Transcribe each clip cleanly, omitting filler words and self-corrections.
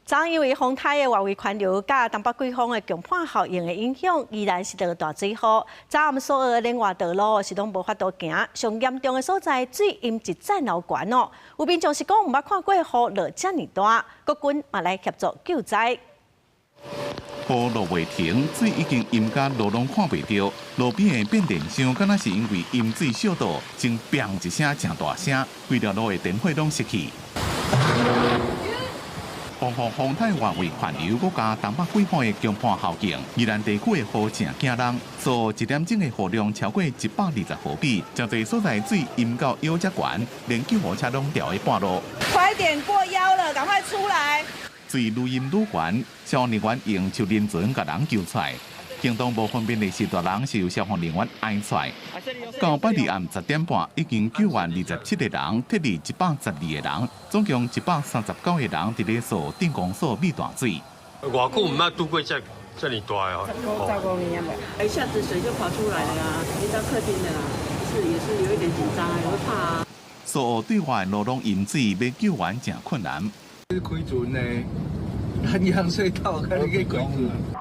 昨因為風颱的外圍環流佮東北季風的強迫效應的影響，依然是落大水雨。昨暗蘇澳的連外道路是攏無法度行，上嚴重的所在水淹一層樓懸哦。有民眾是講毋捌看過雨落遮爾大，國軍嘛來協助救災。雨落袂停，水已經淹甲路攏看袂著，路邊的變電箱敢若是因為淹水燒到，先砰一聲誠大聲，規條路的電火攏熄去。防範風颱外圍環流，閣加東北季風的強迫效應，宜蘭地區的雨誠驚人，所一點鐘的雨量超過120毫米，誠濟所在水淹到腰遮懸，連救護車攏牢佇半路。快點過腰了，趕快出來！水愈淹愈懸，消防人員用手輪船共人救出來。行動無方便的序大人是由消防人員爕出來。到拜二暗10點半，已經救援27個人，撤離112個人，總共139個人佇咧蘇澳鎮公所避大水。偌久毋捌拄過這遮爾大哦。15年了，一下子水就跑出來了啊，淋到客廳的啦，是也是有一點緊張啊，也會怕啊。蘇澳對外路攏淹水，欲救援誠困難。開船呢？南洋隧道，看你去開船。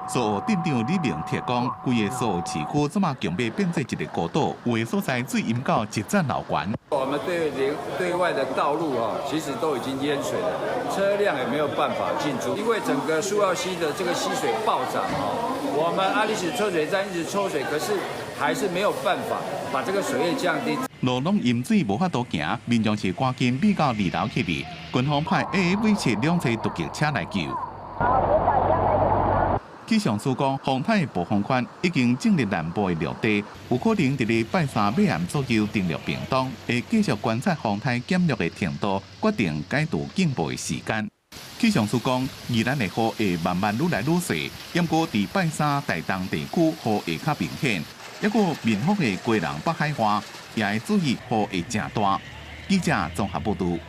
蘇澳鎮長李明鐵講，規个蘇澳市區這馬強欲變做一个孤島，有的所在水淹到一層樓懸。我們對對外的道路啊，其實都已經淹水了，車輛也沒有辦法進出，因為整個蘇澳溪的這個溪水暴漲啊，我們阿里士抽水站一直抽水，可是還是沒有辦法把這個水位降低。路攏淹水無法度行，民眾是趕緊避到二樓去哩。軍方派 AAV 7兩台突擊車來救。氣象署講，風颱暴風圈已經進入南部的陸地，有可能佇咧拜三尾暗左右登陸屏東，會繼續觀察風颱減弱的程度，決定解除警報的時間。氣象署講，宜蘭的雨會慢慢愈來愈細，毋過佇拜三台東地區雨會較明顯，抑閣民福的基隆北海岸也會注意雨會誠大。記者綜合報導。